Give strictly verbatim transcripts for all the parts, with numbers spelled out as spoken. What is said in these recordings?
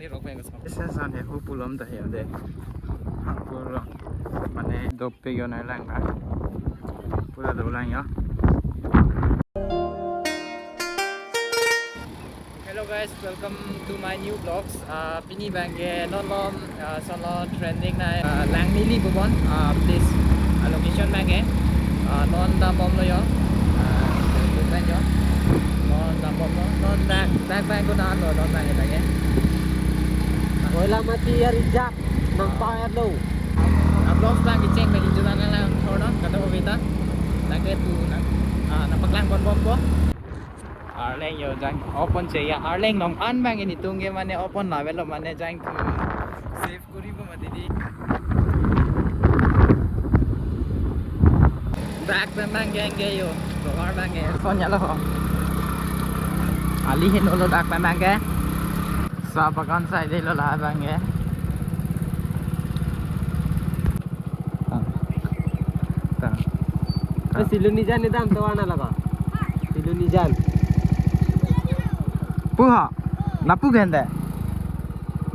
Isi ason he hu pulo ta he de. Hu pulo. Mane dopik yo nai lang na. Pura dolang yo. Hello guys, welcome to my new vlogs. Ah, pini abangke non malom, ah, lason trending nai, ah, Langmili pu bon, ah, place, ah, location abangke, ah, non dambomlo yo. Ah, pen yo. Non dambomlo. Non dak, dak abang konat lo, non abangke, abangke. Koilamati arijak, nang pa lo. Ah, vlogs abang kecheng pen ijo abang lang thor non, kata ko beta. Lake tu nang, ah, nangpaklang ponbompo. Arleng yo jang open che ya, arleng nong an abang ini tungge mane open la velo mane jang tu save kuri po mati di. Dak pen abangke yo, keluar abangke. Sonya lo. Ali hin ulo dak pen abangke. Sa bagan side lo la abangke. Ta. Ta. Eh, Silonijan ni dam tovar na laga. Silonijan. Pu ha. Lapu gende.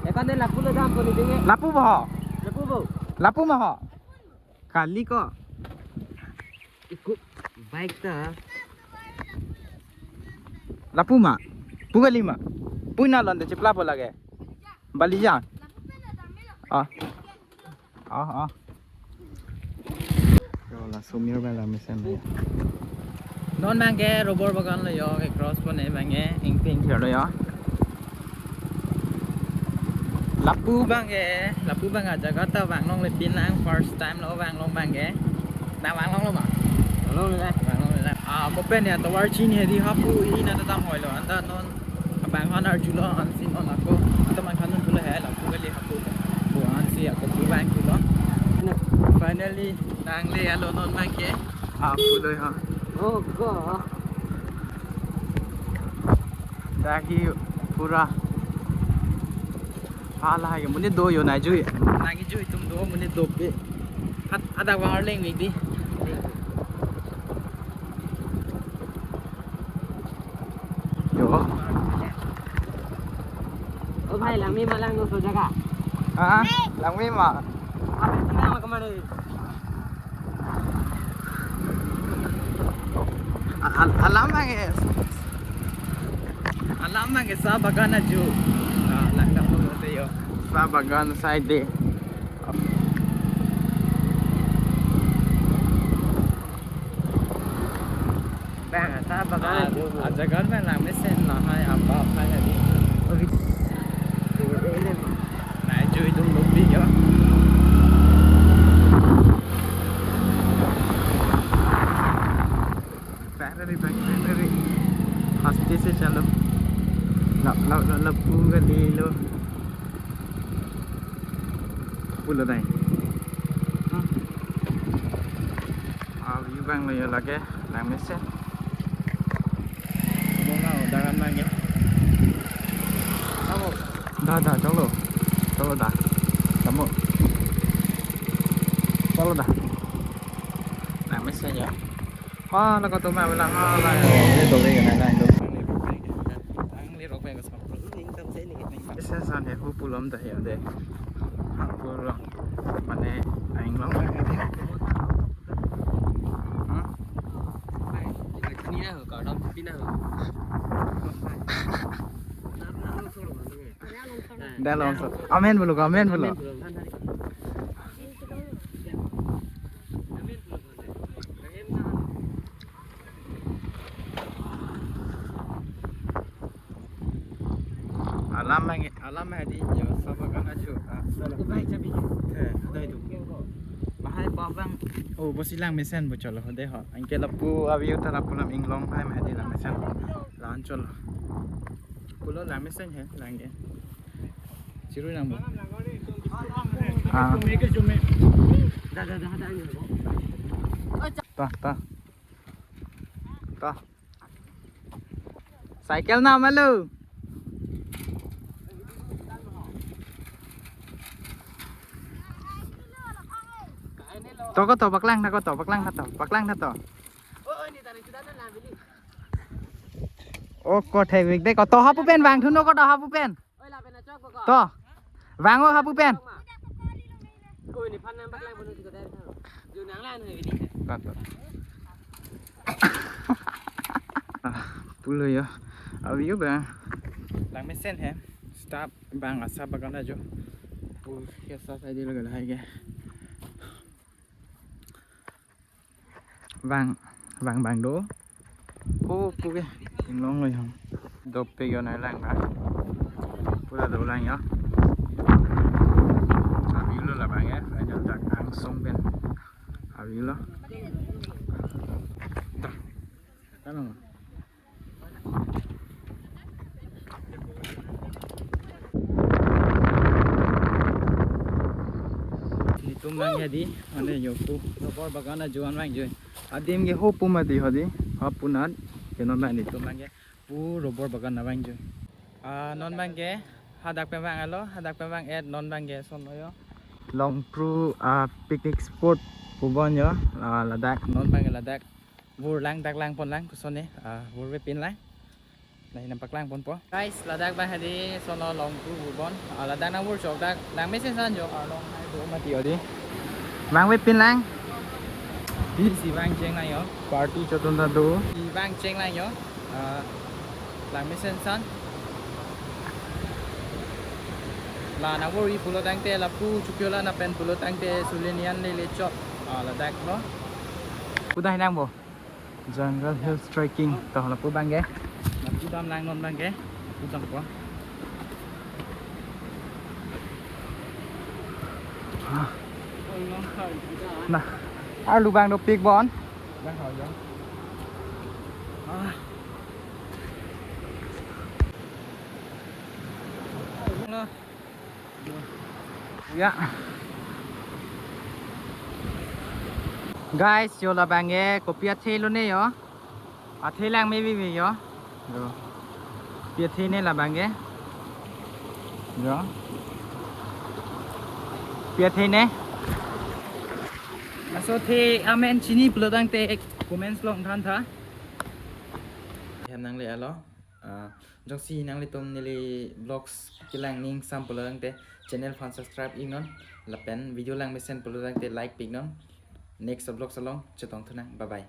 Ekan de lapu lo dam ko ni dinge. Lapu bo ho. Lapu bo. Lapu ma ho. Kali ko. Ikut bike ta. Lapu ma. Pu kali ma. Pu na lon de chipla po lage. Balijan. Ah. Ah, ah. Yo, la sumir ba la mesen na ya. Non abangke rubber bagan lo yo, ke cross pone abangke, ingping lo yo. Lapu abangke, lapu abang ajaga ta vang longle pinang, first time lo vang long abangke. Na vang longlo ma? Vang longle. Vang longle. Ah, mo pen ya, tovar chini hedi hapu, ini na ta dam hoi lo, anta non. Abang han arjulo ansi non ako. Teman kanun pulo he lapu kali hapu. Buan si ako pu abang pulo. Finally, nangle alo non abangke. Hapu lo ha. Oh, go. Dak hi pura. Hala hai monit do yo nai jui. Nang jui atum do monit do pe. Hat ada war leng di. Yo. Oh bhai, Langme ma lang no so jaga. Ah, Langme ma. Abe tu lang kemana? Al-, al-, alam abangke. Alam abangke sa bagan aju. Ah, langdam po yo. Sa bagan side de. Bang, sa bagan aju. Ajagan bang lang mesen lahai apa apa tadi. Nai jui atum lopi yo. Battery, battery. Aste se chalo. Lap, lap, lap, lap, pu kali lo. Pulo dai. Hmm. Ah, view abang lo yo lake, lang mesen. Mo nga udaran abangke. Amo. Da, da, cholo. Cholo da. Kamu. Cholo da. Lang mesen yo. Ah, lako tuma bilang ah, lang. Ini tuh, ini, ini, ini. Ang lirok pa yung gusto ko. Isi ason he hu pulo ta he de. Hu pulo. Mane aing long. Hmm? Ni na ho, ka dam pi na ho. Da long so. Amen pulo, amen pulo. Alam abang, alam hadi yo, sa bagan aju. Ah, sa bagan aju. Eh, ada itu. Lahai pa abang. Oh, bosi lang mesen bo cholo de ho. Anke lapu a-view ta lapu lam inglong hai hadi lang mesen. Lan cholo. Pulo lang mesen he, lang ke. Chiru lang bo. Ah. Da, da, da, da. Ta, ta. Ta. Cycle na malo. To ko to, paklang na ko to, paklang na to, paklang na to. O ko thek vik de ko to hapu pen bang thuno ko to hapu pen. To. Vang o hapu pen. Koi ni phan nang paklang pon uji ko dari tau. Ju nang lan he ini. Pat, pat. Ah, pulo yo. Avi yo ba. Langmesen he. Stop bang asa bagan ajo. Pul ke sa sa di laga lahai ke. Vang, vang, vang do. Ko, ko ke. Inglong lo yong. Dopik yo nai lang ba. Pura do lang yo. Avi lo labang ya. Ajo dak angsong pen. Avi lo. Dah. Kan lo. Netum abang hadi, mane yo pu rubber bagan ajo an vangjo. Adim ke ho pu mati hadi, ha punat, ke non abang netum abang ke pu rubber bagan an vangjo. Ah, non abang ke hadak pen vang alo, hadak pen vang et non abang ke son lo yo. Longpru, ah, picnic spot pu bon yo, ah, ladak, non abang ke ladak. Vur lang dak lang pon lang kusone, ah, vur ve pin lang. Nai nang paklang ponpo. Guys, ladak abang hadi son lo Longpru vur bon. Ah, ladak nang vur chok dak nang mesen san jo. Ah, long hai do mati hadi. Vang ve pin lang. Di si vang cheng lang yo. Party chotun ta do. Si vang cheng lang yo. Ah, lang mesen san. La nang vur i pulo tangte lapu chukyo la na pen pulo tangte sulinian lele chok. Ah, ladak lo. Kuda hinang bo. Jungle Hills Trekking. To lapu abang ke. Lapu dam lang non abang ke. Lapu dam ko. Ah. Nah. Arlu abang dopik bon. Abang hau ya. Ah. Nah. Ya. Guys, yo labang ke kopi athe lo ne yo. Athe lang me vivi yo. Yo. Kopi athe ne labang ke. Yo. Kopi athe ne. Laso athe amen chini pulo tangte comments along than tha. Hem nangle alo. Ah, jongsi nanglitum neli vlogs kelang ning sam pulo tangte channel aphan subscribe iknon. Lapen video lang mesen pulo tangte like pi iknon. Next vlogs along chetong thunang. Bye bye.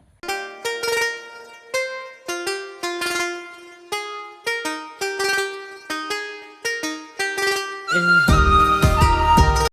Eh,